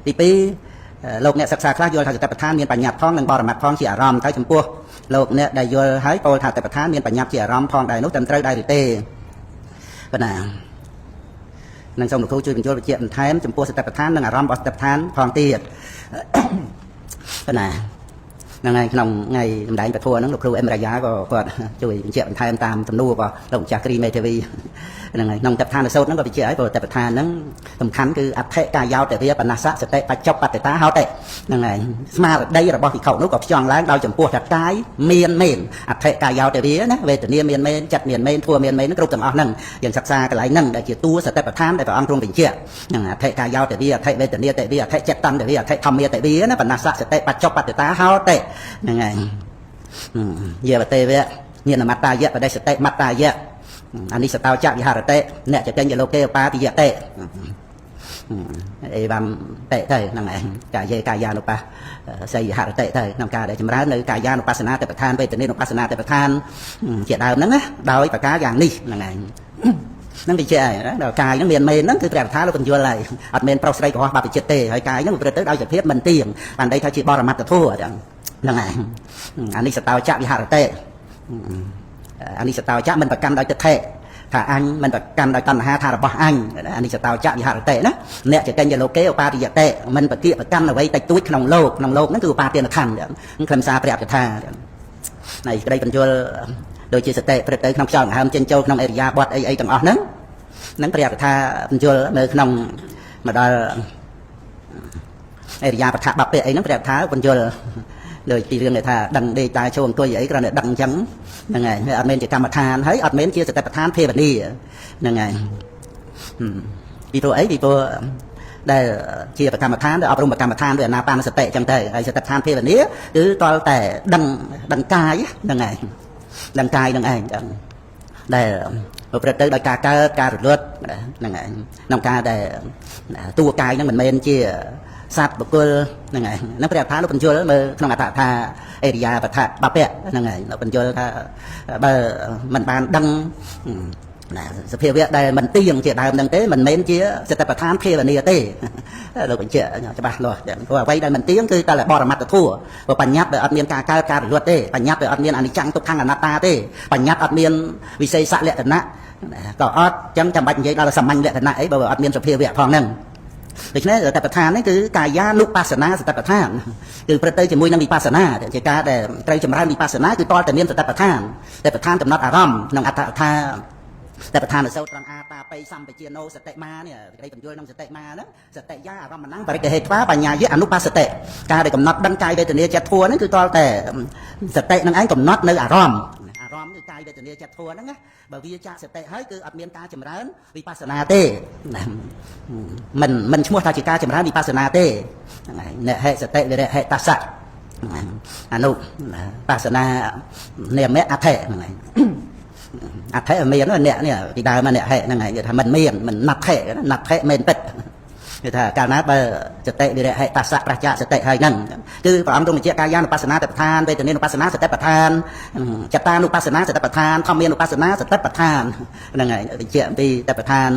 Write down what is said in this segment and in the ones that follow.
ទី2លោកអ្នកសិក្សាខ្លះយល់ថាសតិប្បដ្ឋានមានបញ្ញត្តិផងនិងបរមត្តផងជាអារម្មណ៍តែចំពោះលោកអ្នកដែលយល់ហើយពោលថាសតិប្បដ្ឋានមានបញ្ញត្តិជាអារម្មណ៍ផងដែរនោះត្រឹមត្រូវដែរឬទេប៉ុណ្ណានឹងសូមលោកគ្រូជួយបញ្យល់បញ្ជាក់បន្ថែមចំពោះសតិប្បដ្ឋាននិងអារម្មណ៍របស់សតិប្បដ្ឋានផងទៀតប៉ុណ្ណាហ្នឹងហើយក្នុងថ្ងៃសម្ដែងពធហ្នឹងលោកគ្រូអេមរាយាក៏គាត់ជួយបញ្ជាក់បន្ថែមតាមទំនួលរបស់លោកម្ចាស់គ្រីមេធាវីហ្នឹងហើយក្នុងតបឋានសោតហ្នឹងក៏បញ្ជាក់ហើយព្រោះតបឋានហ្នឹងសំខាន់គឺអដ្ឋិកាយោតវាបណសៈសតិបច្ចុបតិតាហោតិហ្នឹងហើយស្មារតីរបស់ភិក្ខុនោះក៏ផ្ចង់ឡើងដោយចំពោះថាកាយមានមែនអដ្ឋិកាយោតវាណាវេទនាមានមែនចិត្តមានមែនធัวមានមែនគ្រប់ទាំងអស់ហ្នឹងយើងសិក្សាកន្លែងហ្នឹងដែលជាតួសតិប្បដ្ឋានដែលព្រះអង្គទ្រង់បញ្ជាក់ហ្នឹងអដ្ឋិកាយោតវាអដ្ឋិវេទនាតវាអដ្ឋិចិត្តតន្តវាអដ្ឋិធម្មាតវាណាបណសៈសតិបច្ចុបតិតាហោតិហ្នឹងហើយយាវតេវៈញាណមត្តាយៈបដិសតិមត្តាយៈអនិសតោចវិហរតិអ្នកចចេញលោកេឧបាទយតិអេវំតិទៅហ្នឹងឯងកាយេកាយានុបស្សីហរតិទៅក្នុងការដែលចម្រើននៅកាយានុបស្សនាតិប្រធានវេទនានុបស្សនាតិប្រធានជាដើមហ្នឹងណាដោយប្រការយ៉ាងនេះហ្នឹងឯងហ្នឹងវាជាហើយដល់កាយហ្នឹងមានមែនហ្នឹងគឺព្រះកថាលោកបញ្យល់ហើយអត់មែនប្រុសស្រីកុហកបាបចិត្តទេហើយកាយហ្នឹងប្រព្រឹត្តទៅដោយសភាពមិនទៀងបានន័យថាជាបរមត្តធម៌ចឹងហ្នឹងឯងអានិសតោចវិហរតិអានិសតោចមិនប្រកាន់ដោយទិដ្ឋិថាអញមិនប្រកាន់ដោយតណ្ហាថារបស់អញអានិសតោចវិហរតិណាអ្នកចកិញ្ញលោកេឧបាទយតិមិនប្រគៀកប្រកាន់អ្វីតិចតួចក្នុងលោកក្នុងលោកហ្នឹងគឺឧបាទានខណ្ឌខ្លឹមសារព្រះកថានៃក្តីបញ្យលដូចជាសតិព្រឹកទៅក្នុងខ្យល់ដង្ហើមចេញចូលក្នុងអរិយាបថអីអីទាំងអស់ហ្នឹងហ្នឹងព្រះកថាបញ្យលនៅក្នុងមកដល់អរិយាបថបព្វៈអីហ្នឹងព្រះកថាបញ្យលដូចពីរឿងដែលថាដឹងដេកតែចូលអង្គុយអីគ្រាន់តែដឹងអញ្ចឹងហ្នឹងហើយអត់មែនជាកម្មដ្ឋានហើយអត់មែនជាសតិប្បដ្ឋានភាវនាហ្នឹងហើយពីព្រោះអីពីព្រោះដែលជាប្រកម្មដ្ឋានដែលអប់រំប្រកម្មដ្ឋានដោយអានាបានសតិអញ្ចឹងទៅហើយសតិប្បដ្ឋានភាវនាគឺតលតែដឹងដឹងកាយហ្នឹងហើយដឹងកាយហ្នឹងឯងចឹងដែលប្រព្រឹត្តទៅដោយការកើតការរលត់ហ្នឹងឯងក្នុងការដែលតួកាយហ្នឹងមិនមែនជាសត្វបុគ្គលហ្នឹងឯងហ្នឹងព្រះអដ្ឋាលោកបញ្យល់មើលក្នុងអដ្ឋថាអេរិយាបថបពៈហ្នឹងឯងលោកបញ្យល់ថាបើមិនបានដឹងណាសភាវៈដែលមិនទៀងជាដើមហ្នឹងទេមិនមែនជាសតិប្បដ្ឋានភាវនាទេលោកបញ្ជាក់ច្បាស់លាស់ចឹងព្រោះអ្វីដែលមិនទៀងគឺតែបរមត្តធัวព្រោះបញ្ញត្តិដែលអត់មានការកើតការរលត់ទេបញ្ញត្តិដែលអត់មានអនិច្ចំទុក្ខំអនត្តាទេបញ្ញត្តិអត់មានវិសេសលក្ខណៈក៏អត់ចឹងចាំបាច់និយាយដល់សាមញ្ញលក្ខណៈអីបើអត់មានសភាវៈផងហ្នឹងដូច្នេះសតិប្បដ្ឋាននេះគឺកាយានុបស្សនាសតិប្បដ្ឋានគឺព្រឹត្តទៅជាមួយនឹងវិបស្សនាជាការដែលត្រូវចម្រើនវិបស្សនាគឺតតែមានសតិប្បដ្ឋានតែប្រធានកំណត់អារម្មណ៍ក្នុងអត្ថថាតែប្រធានសោតត្រង់អាតាបៃសម្បជាណោសតិមានេះសេចក្តីបញ្យល់ក្នុងសតិមាហ្នឹងសតិយាអារម្មណ៍ហ្នឹងបរិកហេត្វាបញ្ញាយៈអនុបស្សតិការដែលកំណត់ដឹងកាយវេទនាចិត្តធัวហ្នឹងគឺតតែសតិនឹងឯងកំណត់នៅអារម្មណ៍អារម្មណ៍គឺកាយវេទនាចិត្តធัวហ្នឹងណាបើវាចាក់សតិហើយគឺអត់មានការចម្រើនវិបស្សនាទេមិនមិនឈ្មោះថាជាការចម្រើនវិបស្សនាទេហ្នឹងឯងអ្នកហេសតិវិរៈហេតសៈអនុបស្សនានាមៈអធិហ្នឹងឯងអធិមានអ្នកនេះពីដើមអ្នកហេហ្នឹងឯងគេថាមិនមានមិនណដ្ឋិណដ្ឋិមិនពិតគឺថាកាលណាបើសតិវិរៈហេតសៈប្រជាសតិហើយហ្នឹងគឺព្រះអង្គទ្រង់បញ្ជាក់កាយានុបស្សនាតបដ្ឋានវេទនានុបស្សនាសតិប្បដ្ឋានចតានុបស្សនាសតិប្បដ្ឋានធម្មានុបស្សនាសតិប្បដ្ឋានហ្នឹងហើយបញ្ជាក់អំពីតបដ្ឋាន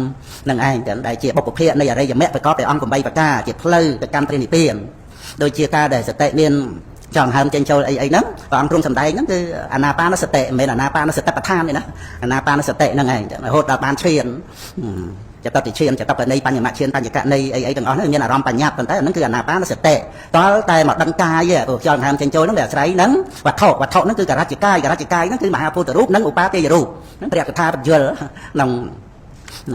ហ្នឹងឯងដែលជាបុព្វភាគនៃអរិយមគ្គប្រកបដោយអង្គ8ប្រការជាផ្លូវទៅកាន់ព្រះនិព្វានដូចជាការដែលសតិមានចង់ហើមចេញចូលអីអីហ្នឹងព្រះអង្គទ្រង់សម្ដែងហ្នឹងគឺអានាបានសតិមិនមែនអានាបានសតិប្បដ្ឋានទេណាអានាបានសតិហ្នឹងឯងរហូតដល់បានឈានចតតិឈានចតកណីបញ្ញមឈានបញ្ញកណីអីអីទាំងអស់ហ្នឹងមានអារម្មណ៍បញ្ញត្តិប៉ុន្តែហ្នឹងគឺអានាបានសតិតលតែមកដឹងកាយព្រោះខ្យល់ហើមចេញចូលហ្នឹងវាអាស្រ័យនឹងវត្ថុវត្ថុហ្នឹងគឺករជ្ជកាយករជ្ជកាយហ្នឹងគឺមហាពុទ្ធរូបនិងឧបាទេយរូបហ្នឹងព្រះកថាបញ្យលក្នុង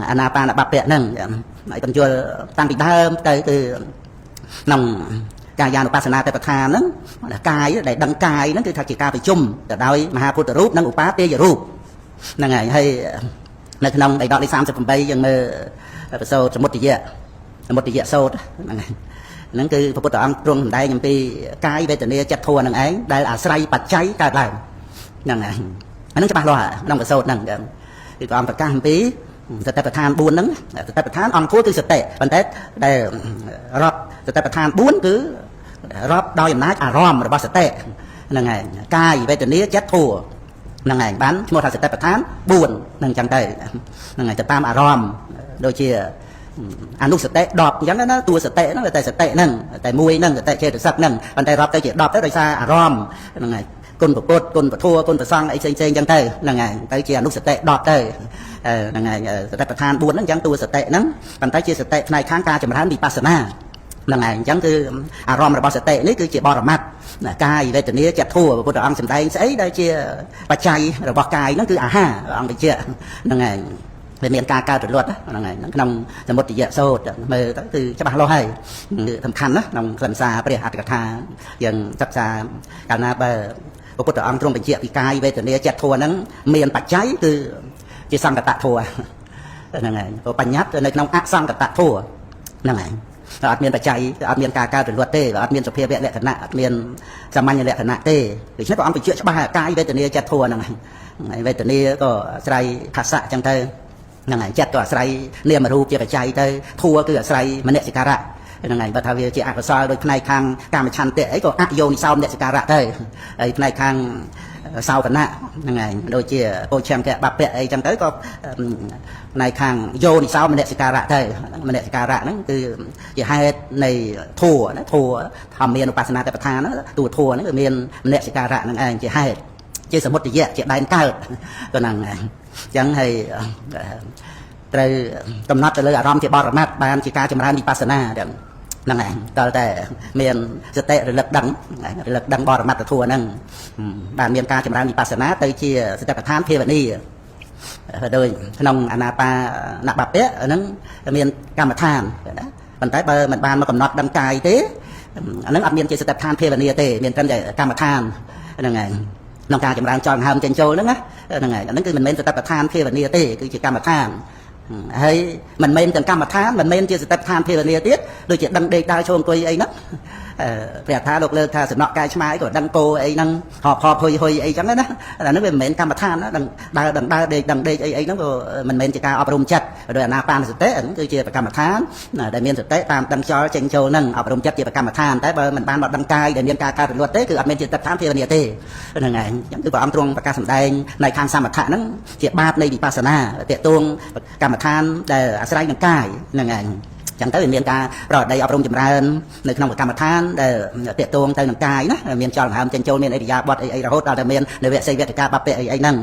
អានាបានបព្វៈហ្នឹងហើយបញ្យលតាំងពីដើមទៅគឺក្នុងកាយានុបស្សនាតបដ្ឋានហ្នឹងកាយដែលដឹងកាយហ្នឹងគឺថាជាការប្រជុំទៅដោយមហាពុទ្ធរូបនិងឧបាទេយរូបហ្នឹងហើយហើយនៅក្នុងបៃដកលេខ38យើងមើលប្រសូតសមុទ្រយៈសមុទ្រយៈសោតហ្នឹងហើយហ្នឹងគឺព្រះពុទ្ធអង្គទ្រង់សម្ដែងអំពីកាយវេទនាចិត្តធម៌ហ្នឹងឯងដែលអាស្រ័យបច្ច័យកើតឡើងហ្នឹងហើយអាហ្នឹងច្បាស់លាស់ក្នុងប្រសូតហ្នឹងគឺព្រះអង្គប្រកាសអំពីសតិប្បដ្ឋាន4ហ្នឹងសតិប្បដ្ឋានអង្គធัวគឺសតិប៉ុន្តែដែលរាប់សតិប្បដ្ឋាន4គឺរាប់ដោយអំណាចអារម្មណ៍របស់សតិហ្នឹងឯងកាយវេទនាចិត្តធัวហ្នឹងឯងបានឈ្មោះថាសតិប្បដ្ឋាន4ហ្នឹងចឹងទៅហ្នឹងឯងទៅតាមអារម្មណ៍ដូចជា អនុសតិ10អញ្ចឹងណាតួសតិហ្នឹងតែសតិហ្នឹងតែមួយហ្នឹងសតិចេតសិកហ្នឹងប៉ុន្តែរាប់ទៅជា10ទៅដោយសារអារម្មណ៍ហ្នឹងហើយគុណពុទ្ធគុណពធគុណប្រសង្ឃអីផ្សេងផ្សេងអញ្ចឹងទៅហ្នឹងហើយទៅជាអនុសតិ10ទៅហ្នឹងហើយសតិប្បដ្ឋាន4ហ្នឹងអញ្ចឹងតួសតិហ្នឹងប៉ុន្តែជាសតិផ្នែកខាងការចម្រើនវិបស្សនាហ្នឹងហើយអញ្ចឹងគឺអារម្មណ៍របស់សតិនេះគឺជាបរមត្តកាយវេទនាចិត្តធัวពុទ្ធអង្គសម្ដែងស្អីដែលជាបច្ច័យរបស់កាយហ្នឹងគឺអាហារអង្គវិជ្ជាហ្នឹងហើយវាមានការកើតរលត់ហ្នឹងហើយក្នុងសមុទយសោតមើលទៅគឺច្បាស់លាស់ហើយសំខាន់ណាក្នុងខ្លឹមសារព្រះអត្ថកថាយើងសិក្សាកាលណាបើពុទ្ធអង្គទ្រង់បញ្ជាក់ពីកាយវេទនាចិត្តធัวហ្នឹងមានបច្ច័យគឺជាសង្កតធัวហ្នឹងហើយព្រោះបញ្ញត្តិនៅក្នុងអសង្កតធัวហ្នឹងហើយអត់មានបច្ច័យអត់មានការកើតរលត់ទេអត់មានសភាវៈលក្ខណៈអត់មានសាមញ្ញលក្ខណៈទេដូច្នេះព្រះអង្គបញ្ជាក់ច្បាស់កាយវេទនាចិត្តធัวហ្នឹងហើយវេទនាក៏អាស្រ័យភាសៈអញ្ចឹងទៅហ្នឹងហើយចិត្តក៏អាស្រ័យនាមរូបជាបច្ច័យទៅធัวគឺអាស្រ័យមនសិការៈហ្នឹងហើយបើថាវាជាអកុសលដោយផ្នែកខាងកាមឆន្ទៈអីក៏អយោនិសោមនសិការៈទៅហើយផ្នែកខាងសោកណៈហ្នឹងហើយដូចជាពោឆង្គៈបពៈអីចឹងទៅក៏ផ្នែកខាងយោនិសោមនសិការៈទៅមនសិការៈហ្នឹងគឺជាហេតុនៃធัวណាធัวធម្មានុបស្សនាតបដ្ឋានហ្នឹងតួធัวហ្នឹងគឺមានមនសិការៈហ្នឹងឯងជាហេតុជាសមុទយៈជាដែនកើតក៏ហ្នឹងឯងអញ្ចឹងហើយត្រូវកំណត់ទៅលើអារម្មណ៍ជាបរមត្តបានជាការចម្រើនវិបស្សនាហ្នឹងឯងតើតែមានសតិរលឹកដឹងរលឹកដឹងបរមត្តធัวហ្នឹងបានមានការចម្រើនវិបស្សនាទៅជាសតិប្បដ្ឋានភាវនាដោយក្នុងអានាបានបពៈហ្នឹងមានកម្មដ្ឋានណាប៉ុន្តែបើមិនបានមកកំណត់ដឹងកាយទេអាហ្នឹងអត់មានជាសតិប្បដ្ឋានភាវនាទេមានត្រឹមតែកម្មដ្ឋានហ្នឹងឯងក្នុងការចម្រើនចលហើមចេញចូលហ្នឹងណាហ្នឹងហើយអាហ្នឹងគឺមិនមែនសតិប្បដ្ឋានភាវនាទេគឺជាកម្មដ្ឋានហើយមិនមែនទាំងកម្មដ្ឋានមិនមែនជាសតិប្បដ្ឋានភាវនាទៀតដូចជាដឹងដេកដើរឈរអង្គុយអីហ្នឹងព្រះថាលោកលើកថាសំណក់កាយឆ្មាអីក៏ដឹងគោអីហ្នឹងហបហបហ៊ុយហ៊ុយអីចឹងណាអាហ្នឹងវាមិនមែនកម្មដ្ឋានណាដឹងដើរដឹងដើរដេកដឹងដេកអីអីហ្នឹងក៏មិនមែនជាការអប់រំចិត្តដោយអានាបានសតិហ្នឹងគឺជាប្រកម្មដ្ឋានដែលមានសតិតាមដឹងចលចេញចូលហ្នឹងអប់រំចិត្តជាប្រកម្មដ្ឋានតែបើមិនបានមកដឹងកាយដែលមានការកើតរលត់ទេគឺអត់មានជាសតិប្បដ្ឋានភាវនាទេហ្នឹងហើយអញ្ចឹងគឺព្រះអង្គទ្រង់ប្រកាសសម្ដែងในខាងសមថៈហ្នឹងជាបាបនៃវិបស្សនាទាក់ទងកម្មដ្ឋានដែលអាស្រ័យនឹងកាយហ្នឹងឯងចឹងទៅវាមានការប្រដីអប់រំចម្រើននៅក្នុងកម្មដ្ឋានដែលទាក់ទងទៅនឹងកាយណាមានចលហើមចេញចូលមានអរិយាបថអីអីរហូតដល់តែមាននវៈសីវតិកាបពៈអីអីហ្នឹង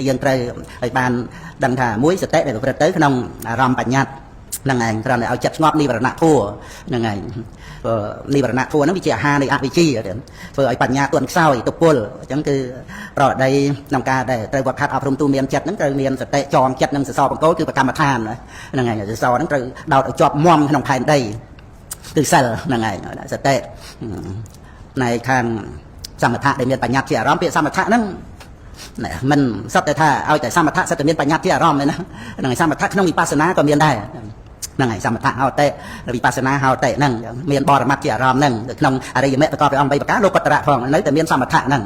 យើងត្រូវឲ្យបានដឹងថាមួយសតិដែលប្រព្រឹត្តទៅក្នុងអារម្មណ៍បញ្ញត្តិហ្នឹងឯងគ្រាន់តែឲ្យចិត្តស្ងប់និវរណៈធัวហ្នឹងឯងនិវរណៈធัวហ្នឹងវាជាអាហារនៃអវិជ្ជាធ្វើឲ្យបញ្ញាទន់ខ្សោយទពុលអញ្ចឹងគឺប្រដីក្នុងការដែលត្រូវវត្តខាត់អប់រំទូមានចិត្តហ្នឹងត្រូវមានសតិចងចិត្តនឹងសសរបង្គោលគឺប្រកម្មដ្ឋានហ្នឹងឯងសសរហ្នឹងត្រូវដោតឲ្យជាប់មមក្នុងផែនដីគឺសិលហ្នឹងឯងសតិในខាងសមថៈដែលមានបញ្ញត្តិជាអារម្មណ៍ពាក្យសមថៈហ្នឹងមិនសុទ្ធតែថាឲ្យតែសមថៈសុទ្ធតែមានបញ្ញត្តិជាអារម្មណ៍ទេណាហ្នឹងឯងសមថៈក្នុងវិបស្សនាក៏មានដែរហ្នឹងហើយសមថៈហោតិវិបស្សនាហោតិហ្នឹងមានបរមត្តជាអារម្មណ៍ហ្នឹងក្នុងអរិយមគ្គប្រកបដោយអង្គ3ប្រការលោកតរៈផងនៅតែមានសមថៈហ្នឹង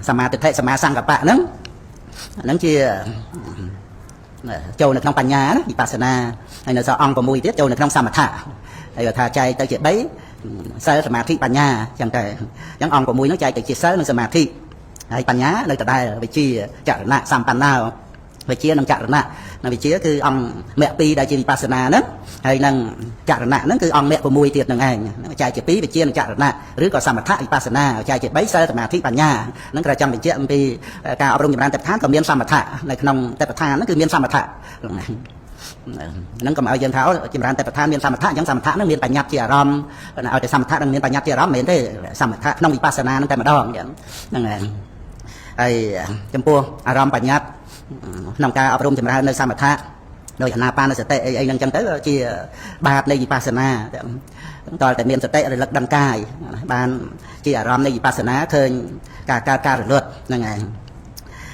សមាទិដ្ឋិសមាសង្កបៈហ្នឹងហ្នឹងជាចូលនៅក្នុងបញ្ញាណាវិបស្សនាហើយនៅសល់អង្គ6ទៀតចូលនៅក្នុងសមថៈហើយថាចែកទៅជា3សិលសមាធិបញ្ញាអញ្ចឹងទៅអញ្ចឹងអង្គ6ហ្នឹងចែកទៅជាសិលនិងសមាធិហើយបញ្ញានៅដដែលវិជាចរណៈសម្បណ្ណោវិជានិងចរណៈវិជាគឺអង្គមគ្គ2ដែលជាវិបស្សនាហ្នឹងហើយនឹងចរណៈហ្នឹងគឺអង្គមគ្គ6ទៀតហ្នឹងឯងចែកជា2វិជានិងចរណៈឬក៏សមថៈវិបស្សនាចែកជា3សិលសមាធិបញ្ញាហ្នឹងក៏ចាំបញ្ជាក់អំពីការអប់រំចម្រើនតេដ្ឋានក៏មានសមថៈនៅក្នុងតេដ្ឋានហ្នឹងគឺមានសមថៈហ្នឹងកុំឲ្យយើងថាចម្រើនតេដ្ឋានមានសមថៈអញ្ចឹងសមថៈហ្នឹងមានបញ្ញត្តិជាអារម្មណ៍ឲ្យតែសមថៈហ្នឹងមានបញ្ញត្តិជាអារម្មណ៍មិនមែនទេសមថៈក្នុងវិបស្សនាហ្នឹងតែម្ដងអញ្ចឹងហ្នឹងហើយហើយចំពោះអារម្មណ៍បញ្ញត្តិក្នុងការអប់រំចម្រើននៅសមថៈដោយអានាបានសតិអីអីហ្នឹងចឹងទៅជាបាបនៃវិបស្សនាតើតែមានសតិរលឹកដឹងកាយបានជាអារម្មណ៍នៃវិបស្សនាឃើញការកើតការរលត់ហ្នឹងឯង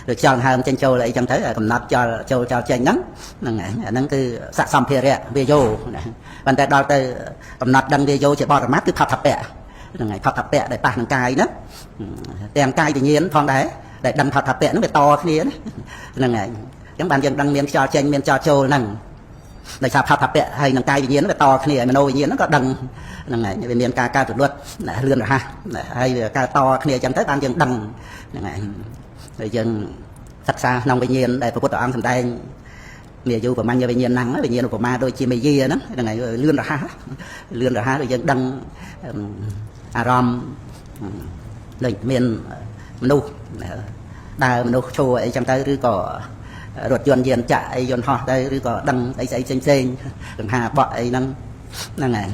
ដូចចលហើមចេញចូលអីចឹងទៅកំណត់ចលចូលចលចេញហ្នឹងហ្នឹងឯងអាហ្នឹងគឺស័កសម្ភារៈវាយោណាប៉ុន្តែដល់ទៅកំណត់ដឹងវាយោជាបរមត្តគឺផថពៈហ្នឹងឯងផថពៈដែលប៉ះនឹងកាយហ្នឹងទាំងកាយវិញ្ញាណផងដែរដែលដឹងផថពៈហ្នឹងវាតគ្នាណាហ្នឹងឯងអញ្ចឹងបានយើងដឹងមានខ្យល់ចេញមានខ្យល់ចូលហ្នឹងដោយសារផថពៈហើយនឹងកាយវិញ្ញាណវាតគ្នាមโนវិញ្ញាណហ្នឹងក៏ដឹងហ្នឹងឯងវាមានការកើតរលត់លឿនរហ័សហើយវាកើតតគ្នាអញ្ចឹងទៅបានយើងដឹងហ្នឹងឯងហើយយើងសិក្សាក្នុងវិញ្ញាណដែលព្រះពុទ្ធអង្គសម្ដែង មានអាយុប្រមាញ់វិញ្ញាណហ្នឹងវិញ្ញាណឧបមាដូចជាមេយាហ្នឹងហ្នឹងហើយលឿនរហ័សលឿនរហ័សដូចយើងដឹងអារម្មណ៍ដូចមានមនុស្សដើរមនុស្សឈរអីចឹងទៅឬក៏រថយន្តយានចាក់អីយន្តហោះទៅឬក៏ដឹងអីស្អីផ្សេងផ្សេងកង្ហាបក់អីហ្នឹងហ្នឹងហើយ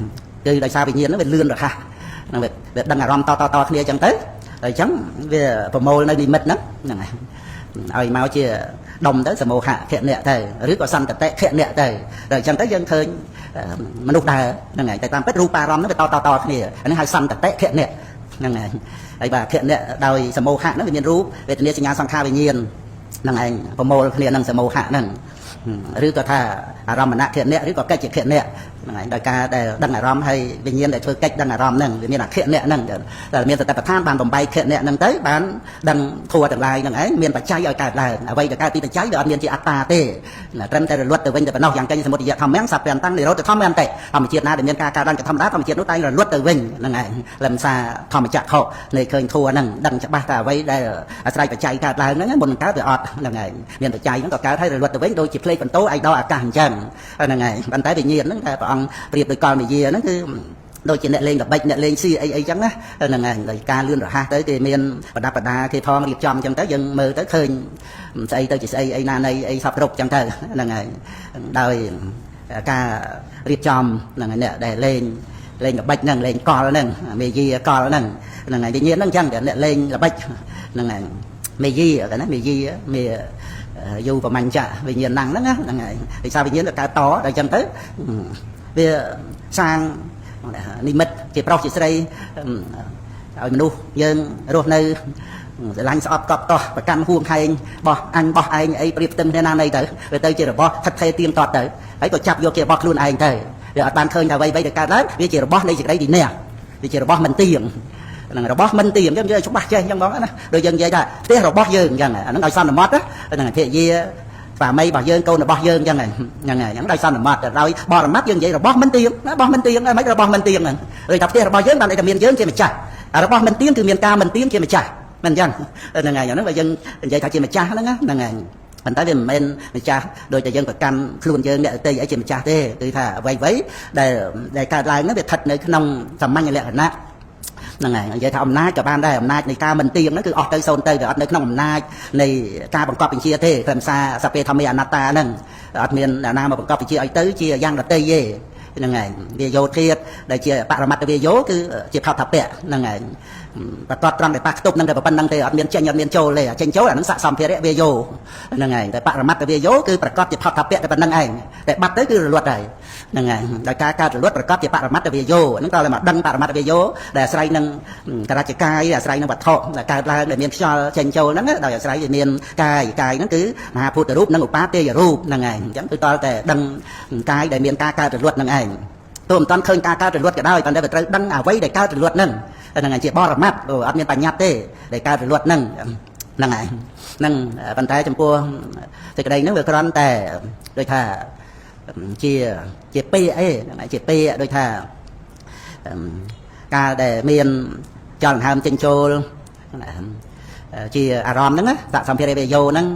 គឺដោយសារវិញ្ញាណហ្នឹងវាលឿនរហ័សហ្នឹងវាដឹងអារម្មណ៍តតតគ្នាចឹងទៅហើយចឹងវាប្រមូលនៅនិមិត្តហ្នឹងហ្នឹងហើយឲ្យមកជាដុំទៅសមោហៈខណៈទៅឬក៏សន្តតិខណៈទៅដល់អញ្ចឹងទៅយើងឃើញមនុស្សដើរហ្នឹងហើយតែតាមពិតរូបារម្មណ៍ហ្នឹងវាតតតគ្នាអានេះហៅសន្តតិខណៈហ្នឹងហើយហើយបាទខណៈដោយសមោហៈហ្នឹងវាមានរូបវេទនាសញ្ញាសង្ខារវិញ្ញាណហ្នឹងឯងប្រមូលគ្នានឹងសមោហៈហ្នឹងឬក៏ថាអារម្មណខណៈឬក៏កិច្ចខណៈហ្នឹងឯងដោយការដែលដឹងអារម្មណ៍ហើយវិញ្ញាណដែលធ្វើកិច្ចដឹងអារម្មណ៍ហ្នឹងវាមានអខណៈហ្នឹងដែលមានសតិប្បដ្ឋានបានបំបែកខណៈហ្នឹងទៅបានដឹងធัวទាំងឡាយហ្នឹងឯងមានបច្ច័យឲ្យកើតឡើងអ្វីដែលកើតពីបច្ច័យវាអត់មានជាអត្តាទេត្រឹមតែរលត់ទៅវិញតែប៉ុណ្ណោះយ៉ាងកញ្ញសមុទយធម្មំសព្វន្តੰនិរោធធម្មន្តេធម្មជាតិណាដែលមានការកើតឡើងជាធម្មតាធម្មជាតិនោះតែងរលត់ទៅវិញហ្នឹងឯងលំសាធម្មចក្ខុនៃឃើញធัวហ្នឹងដឹងច្បាស់ថាអ្វីដែលអាស្រ័យបច្ច័យកើតឡើងហ្នឹងមុននឹងកើតវាអត់ហ្នឹងឯងមានបច្ច័យហ្នឹងក៏កើតហើយរលត់ទៅវិញដូចជាភ្លេងបន្ទោឯដល់អាកាសអញ្ចឹងហ្នឹងឯងប៉ុន្តែវិញ្ញាណហ្នឹងតែព្រះអង្គប្រៀបដោយកលនិយាហ្នឹងគឺដូចជាអ្នកលេងល្បិចអ្នកលេងស៊ីអីអីចឹងណាហ្នឹងឯងដោយការលឿនរហ័សទៅគេមានប្រដាប់ប្រដាគេផងរៀបចំចឹងទៅយើងមើលទៅឃើញស្អីទៅជាស្អីអីណានៃអីសពគ្រប់ចឹងទៅហ្នឹងឯងដោយការរៀបចំហ្នឹងឯងអ្នកដែលលេងលេងល្បិចហ្នឹងលេងកលហ្នឹងមេយាកលហ្នឹងហ្នឹងឯងវិញ្ញាណហ្នឹងចឹងអ្នកលេងល្បិចហ្នឹងឯងមេយាកណាមេយាមេយូប្រមាញ់ចៈវិញ្ញាណហ្នឹងហ្នឹងហ្នឹងឯងដោយសារវិញ្ញាណទៅកើតតដល់ចឹងទៅវាសាងនិមិត្តជាប្រុសជាស្រីឲ្យមនុស្សយើងរស់នៅស្រឡាញ់ស្អប់កប់តោះប្រកាន់ហួងហែងបោះអញបោះឯងអីប្រៀបផ្ទឹមគ្នាណានៃទៅវាទៅជារបស់ថិតថេរទៀងទាត់ទៅហើយក៏ចាប់យកជារបស់ខ្លួនឯងទៅវាអត់បានឃើញថាអ្វីៗដែលកើតឡើងវាជារបស់នៃសេចក្តីវិន័យវាជារបស់មិនទៀងហ្នឹងរបស់មិនទៀងយើងនិយាយច្បាស់ចេះអញ្ចឹងបងណាដូចយើងនិយាយថាផ្ទះរបស់យើងអញ្ចឹងអាហ្នឹងដោយសន្មត់ហ្នឹងភរិយាស្វាមីរបស់យើងកូនរបស់យើងអញ្ចឹងហ្នឹងហើយហ្នឹងដោយសន្មត់ដោយបរមត្តយើងនិយាយរបស់មិនទៀងរបស់មិនទៀងមិនរបស់មិនទៀងហ្នឹងដូចថាផ្ទះរបស់យើងបានតែមានយើងជាម្ចាស់របស់មិនទៀងគឺមានការមិនទៀងជាម្ចាស់មិនអញ្ចឹងហ្នឹងហើយហ្នឹងបើយើងនិយាយថាជាម្ចាស់ហ្នឹងហ្នឹងហើយប៉ុន្តែវាមិនមែនម្ចាស់ដូចតែយើងប្រកាន់ខ្លួនយើងអ្នកដទៃអីជាម្ចាស់ទេគឺថាអ្វីៗដែលកើតឡើងហ្នឹងវាស្ថិតនៅក្នុងសាមញ្ញលក្ខណៈហ្នឹងហើយនិយាយថាអំណាចក៏បានដែរអំណាចនៃការមិនទៀងហ្នឹងគឺអស់ទៅសូន្យទៅវាអត់នៅក្នុងអំណាចនៃការបង្កប់បញ្ជាទេខ្លឹមសារសពេធម្មាអនត្តាហ្នឹងអត់មានអ្នកណាមកបង្កប់បញ្ជាឲ្យទៅជាយ៉ាងដទៃទេហ្នឹងហើយវាយោធាតដែលជាបរមត្តវាយោគឺជាផតពៈហ្នឹងហើយប្រកបត្រង់ដែលប៉ះខ្ទប់ហ្នឹងតែប៉ុណ្្នឹងទេអត់មានចេញអត់មានចូលទេចេញចូលអាហ្នឹងស័កសម្ភារៈវាយោហ្នឹងហើយតែបរមត្តវាយោគឺប្រកបជាផតពៈតែប៉ុណ្្នឹងឯងតែបាត់ទៅគឺរលត់ហើយហ្នឹងហើយដោយការកើតរលត់ប្រកបជាបរមត្តវាយោហ្នឹងតើមកដឹងបរមត្តវាយោដែលអាស្រ័យនឹងករចកាយអាស្រ័យនឹងវត្ថុដែលកើតឡើងដែលមានខ្យល់ចេញចូលហ្នឹងដោយអាស្រ័យវាមានកាយកាយហ្នឹងគឺមហាភូតរូបនិងឧបាទេយរូបហ្នឹងឯងអញ្ចឹងគឺតើតែដឹងកាយដែលមានការកើតរលត់ហ្នឹងឯងទោះមិនតាន់ឃើញការកើតរលត់ក៏ដោយប៉ុន្តែវាត្រូវដឹងអ្វីដែលកើតរលត់ហ្នឹងហ្នឹងជាបរមត្តអត់មានបញ្ញត្តិទេដែលកើតរលត់ហ្នឹងហ្នឹងឯងហ្នឹងប៉ុន្តែចំពោះសេចក្តីហ្នឹងវាគ្រាន់តែដូចថាជាជាពេអីហ្នឹងជាពេដូចថាកាលដែលមានចលដង្ហើមចេញចូលជាអារម្មណ៍ហ្នឹងសសម្ភារៈវេយោហ្នឹង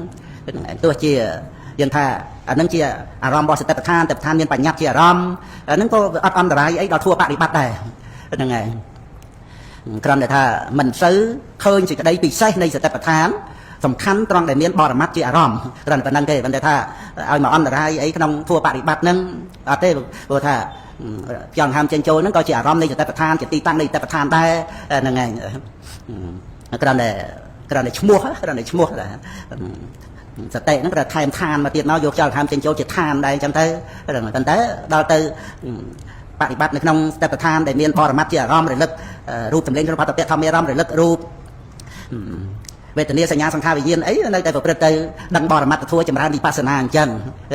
ទោះជាយើងថាអាហ្នឹងជាអារម្មណ៍របស់សតិប្បដ្ឋានសតិប្បដ្ឋានមានបញ្ញត្តិជាអារម្មណ៍អាហ្នឹងក៏អត់អន្តរាយអីដល់ធัวបរិបត្តិដែរហ្នឹងឯងគ្រាន់តែថាមិនសូវឃើញសេចក្តីពិសេសនៃសតិប្បដ្ឋានសំខាន់ត្រង់ដែលមានបរមត្តជាអារម្មណ៍គ្រាន់តែប៉ុណ្្នឹងទេប៉ុន្តែថាឲ្យមកអន្តរាយអីក្នុងធัวបរិបត្តិហ្នឹងអត់ទេព្រោះថាចង់ហាមចេញចូលហ្នឹងក៏ជាអារម្មណ៍នៃសតិប្បដ្ឋានជាទីតាំងនៃសតិប្បដ្ឋានដែរហ្នឹងឯងគ្រាន់តែឈ្មោះគ្រាន់តែឈ្មោះសតិហ្នឹងគេថែមឋានមកទៀតមកយកចោលថែមចេញចូលជាឋានដែរអញ្ចឹងទៅប៉ុន្តែដល់ទៅបរិបត្តិនៅក្នុងសតិប្បដ្ឋានដែលមានបរមត្តជាអារម្មណ៍រលឹករូបសម្លេងក្នុងបតពៈធម្មអារម្មណ៍រលឹករូបវេទនាសញ្ញាសង្ខារវិញ្ញាណអីនៅតែប្រព្រឹត្តទៅដឹងបរមត្តធัวចម្រើនវិបស្សនាអញ្ចឹង។